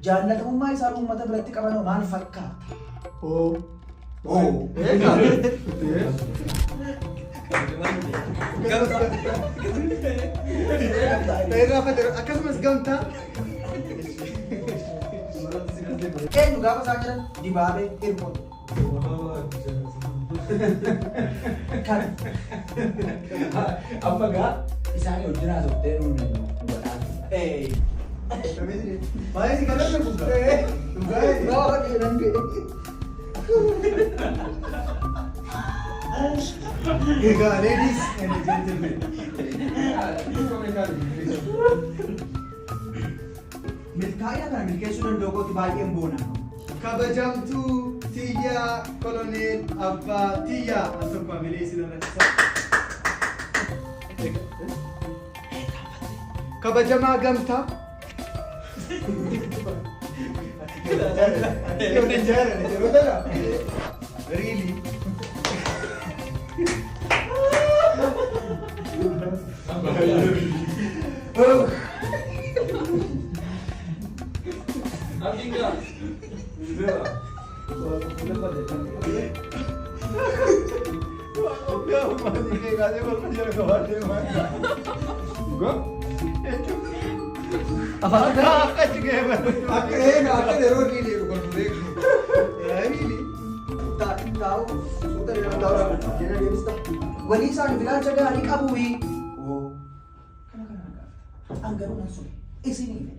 Jaallatamummaa isaan uummata biratti qaban hoo maal fakkaata? Oo. Oo. Eegaa. Akkasumas gamtaa. Eenyu gaafa isaan jedhan Dibaabee Hirkoo. Kan Amma gaa isaanii wajjin haasoftee nuun godhaa. Baay'ee si kadhanne kun. Dhugaa. Gaafa dheeran du'e. Egaa ladies and gentlemen. Milkaa'ina kana milkeessuu danda'u kootti baay'een boona. Kabajamtuu Tiyyaa Koloneel Abbaa Tiyyaa al tokko amilee isin irratti. Kabajamaa gamtaa. Really? Akka Akka yeroo really kolfu beeku. Really? Taa'u suuta dheeraa taa'u jala deebista. Walii isaaniif ilaalcha gaarii qabu. Oo. Kana kana gaafata. An garuu nan sobe. Isinii fedhe.